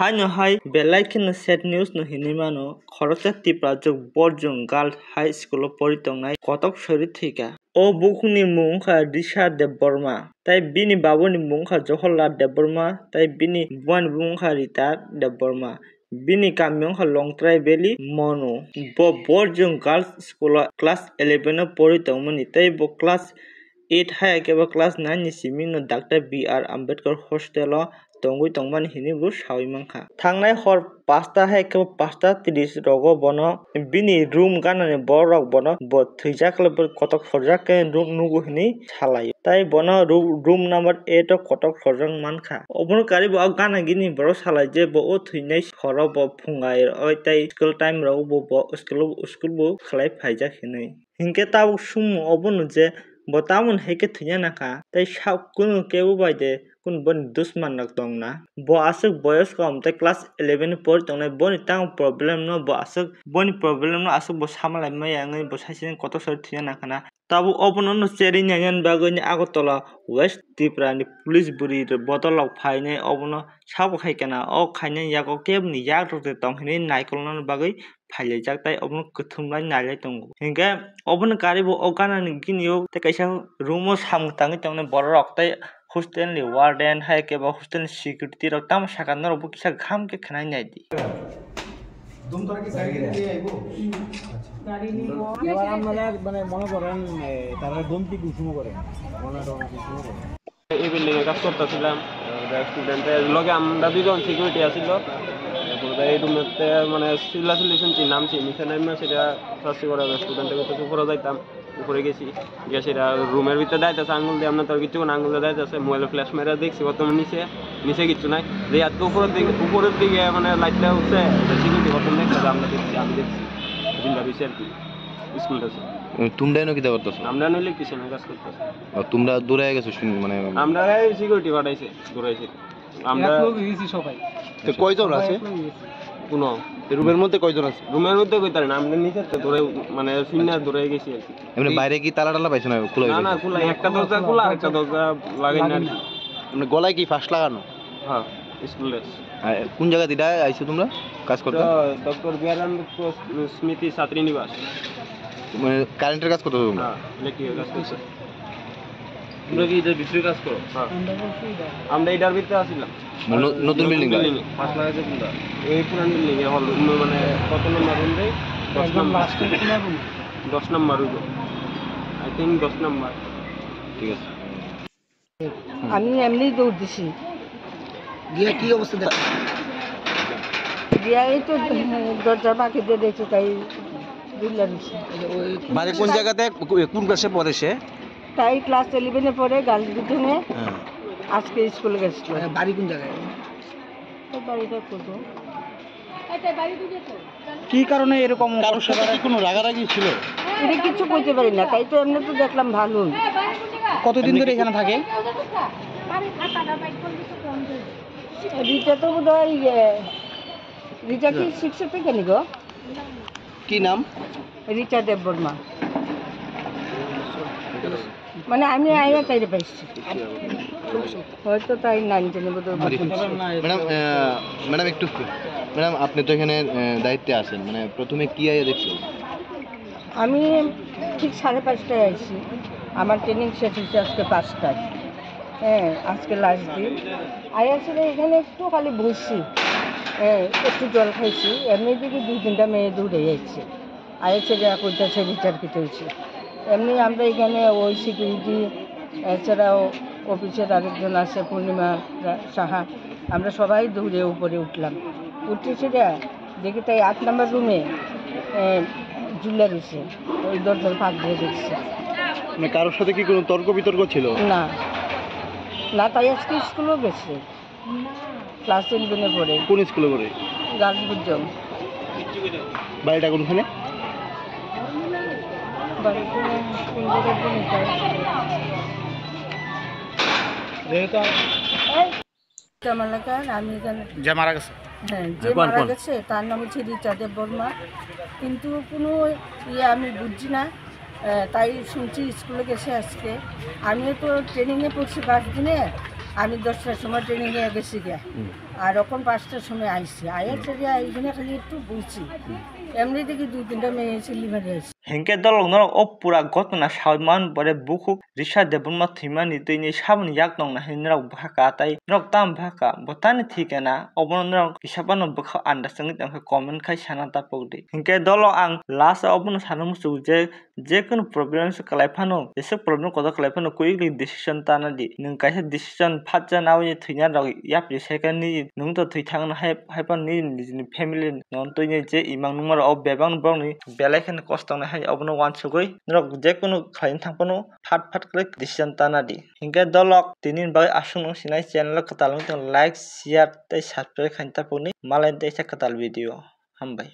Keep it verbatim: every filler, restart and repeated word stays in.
Haino hai belai kheno sad news no hinwi mano, khoroksa Tiprajwk Borjwng Girls High School o pori tongnai kotok sori thwikha. O bukhukni mung wngkha Risha Debbarma, tai bini babuni mung wngkha Jawaharlal Debbarma, tai bini bumani mung wngkha Rita Debbarma. Bini kami wngkha Longtrai Valley, Manu. Bo Borjwng Girls School o class eleven o pori tongmani, tei bo class eight hai khe bo class nine ni simi no Doctor B R Ambedkar hostel o tongwi tongmani hinwi bo sawi mankha. Thangnai hor pasta hai khe bo pasta tris rogo bono bini room ganani borok bono bo thwijak le bo kotok sorjak khe nuk-, nugo hinwi salaio. Tai bono ru-, room number eight o kotok sorjak mankha. Obono karwi bo o gana gini borok salai je bo o thwinai horo bo phungai oi tei school time rogo bo, bo school, school bo khlai phaijak hinwi. Hinkhe tabuk sumung obono je bo tamoni hai khe thwina nangkha, tei sak kunu kebo bai de kunu boni dusman rok tongna. Bo aswk boyos kom tei class eleven ni pori tongnai, boni tamo problem no bo aswk, boni problem no aswk bo samalai maya wngwi bo saisani kotor sori thwina nangkha na. Tabuk obono no cherwi nainani bagwi ni Agartala West Tripura ni police bwrwi bodol rok phainai obono sabo khai kana o khainani yago keboni yak rok de tong hinwi naikolna bagwi phailaijak, tai obono kwthwng bai nailai tongo. Hinkhe obono karwi bo o ganani gini o tei kaisa room o samung tangwi tongnai borok rok, tei hostel ni warden hai khe bo hostel ni security rok tamo saka norok bo kisa kaham khe khwnai naidi. এবার আপনারা মানে মনে করেন, এ, তারা ঘুম থেকে উঠে করে, মনে করেন উঠে করে। এই বিল্ডিং এ কাজ করতেছিলাম, স্টুডেন্ট এর লগে আমরা দুইজন সিকিউরিটি আছিল। তারপরে এই রুমেতে মানে চিল্লাচিল্লি শুনছি, নামছি, নিচে নামিয়া সেটা শাস্তি করা হবে। স্টুডেন্ট এর ভিতরে উপরে যাইতাম, উপরে গেছি, গিয়ে সেটা রুমের ভিতরে যাইতেছে, আঙুল দিয়ে আমরা তো আর কিছু না, আঙুল দিয়ে যাইতেছে, মোবাইল ফ্ল্যাশ মেরে দেখছি বর্তমানে নিচে, নিচে কিচ্ছু নাই। যে এত উপরের দিকে, উপরের দিকে মানে লাইটটা উঠছে, সিকিউরিটি বর্তমানে দেখছে, আমরা দেখছি, আমি দেখছি, জিন্দা রয়েছে আর কি। স্কুলটা আছে। উম, তোমরা এনে কিতা করতেছো? আমরা এনে ইলেকট্রিশিয়ানের কাজ করতেছি। ও, তোমরা দৌড়ে গেছো শুন-, মানে আমরা এই সিকিউরিটি পাঠাইছে, দৌড়াইছে। আমরা একলা গেছি সবাই। তো কয়জন সবাই আছে? একলা গেছি। কোনো তো রুমের মধ্যে কয়জন আছে? রুমের মধ্যে কই তার না, আমরা নিচে তো দৌড়ে, মানে শূন্য দৌড়ে গেছি আর কি। এমনি বাইরে কি তালা টালা পাইছো না? খোলা না, হয়ে না, গেছে? খোলা, একটা দরজা খোলা, আর একটা দরজা লাগাই না আর কি। এমনি গলায় কি ফাঁস লাগানো? হ্যাঁ, স্কুল ড্রেস। আর কোন জায়গা দিয়ে আইছো তোমরা কাজ করতে? তো ডক্টর বি আর আম্বেদকর স্মৃতি ছাত্রী নিবাস। মানে কারেন্টের কাজ করতেছো তোমরা? হ্যাঁ, ইলেকট্রিকের কাজ করছি। তোমরা কি এটার ভিতরে কাজ করো? হ্যাঁ। আমরা এটার ভিতরে আসছিলাম। মানে ন-, নতুন বিল্ডিং? বিল্ডিং এ। পাঁচ লাখ আছে কোনটা? এই পুরান বিল্ডিং এ হল রুম, মানে কত নম্বর রুম রে? দশ নম্বর। দশ নম্বর রুম। আই থিংক দশ নম্বর। ঠিক আছে। আমি এমনি দৌড় দিছি। গিয়ে কি অবস্থা দেখা? গিয়া এই তো দরজা ফাঁকি দিয়ে দেখছি, তাই দৌড় দিছি। বাড়ি কোন জায়গাতে, কোন ক্লাসে পড়ে সে? তাই ক্লাস ইলেভেনে পড়ে, গার্লস বিল্ডিংয়ে। হ্যাঁ। আজকে স্কুলে গেছিল। বাড়ি কোন জায়গায়? তো বাড়িটা কোথায়? কি কারণে এরকম কারোর সাথে কি কোনো রাগারাগি ছিল? এটা কিছু বলতে পারি না, তাই তো এমনি তো দেখলাম ভালোই। কতদিন ধরে এখানে থাকে? রিচা তো বোধ হয়, ইয়ে, রিচা কি সিক্সে থেকে নিব? কি নাম? রিচা দেববর্মা। মানে আমি আইয়া তাইরে পাইছি। হয়তো তাই নাইন টেনে বোধহয় পড়ে। ম্যাডাম, আহ, ম্যাডাম একটু, ম্যাডাম আপনি তো এখানে, আহ, দায়িত্বে আছেন, মানে প্রথমে কি আইয়া দেখছেন? আমি ঠিক সাড়ে পাঁচটায় আইছি, আমার ট্রেনিং শেষ হয়েছে আজকে পাঁচটায়। হ্যাঁ, আজকে লাস্ট দিন। আইয়া ছিল এখানে একটু খালি বসছি, হ্যাঁ, একটু জল খাইছি, এমনি দিকে দুই তিনটা মেয়ে দৌড়ে যাচ্ছে। আইসে যা কইতাছে বিচার কি চলছে। এমনি আমরা এখানে ওই সিকিউরিটি, এছাড়াও অফিসের আরেকজন আছে পূর্ণিমা রা-, সাহা, আমরা সবাই দৌড়ে উপরে উঠলাম। উঠেছি যা, দেখি তাই আট নম্বর রুমে, এ, ঝুলে রয়েছে, ওই দরজার ফাঁক দিয়ে দেখছি। মানে কারোর সাথে কি কোনো তর্ক বিতর্ক ছিল? না, না, তাই আজকে স্কুলেও গেছে। ক্লাস ইলেভেনে পড়ে। কোন স্কুলে পড়ে? গার্লস বুঝজং। বাড়িটা কোনখানে? বাড়িটা কোন জায়গায় বলে যায়। যেহেতু কামালাকার, আমি এখানে যে মারা গেছে? হ্যাঁ, যে হ্যাঁ, কোন, মারা কোন? গেছে, তার নাম হচ্ছে রিচা দেববর্মা। কিন্তু কোনো ইয়ে আমি বুঝছি না। আহ, তাই শুনছি স্কুলে গেছে আজকে। আমিও তো ট্রেনিংয়ে পড়ছি পাঁচ দিনে, আমি দশটার সময় ট্রেনিং এ গেছি গিয়া। আর এখন পাঁচটার সময় আইছি। আয়ার চড়িয়া এইখানে খালি একটু বইছি। এমনি দেখি দুই তিনটা মেয়ে এসে লিভারে আছে। Hinkhe dolok norok o pura gotona saui man, bore bukhuk Risha Debbarma thwimani twini saboni yak nong nai hinwi norok bwkha ka, tai norok tamo bwkha ka, bo tani thwi khe na, obono norok kisa phano bwkha andaj wngwi tongkha, comment khai sana tapok di. Hinkhe dolok ang last o obono sana muchungo je, jekunu problem se kwlai phano, jesuk problem kotor kwlai phano, quickly decision tana di. Nwng kaisa decision phatsa naui thwina rok yapri sai khe nini, nwng to thwi thangna hai, hai phano nini nijini family no twini je imang nungma rok o bebak borokni belai kheno kosto wngnai hai obono uansugui norok jekunu khlaina thang phano phat phat khlai decision tana di. Hinkhe dolok tini bagwi aswk nung sinai channel o kwtal wngwi tong like, share tei subscribe khaina tapokni malai teisa kwtal video. Hambai.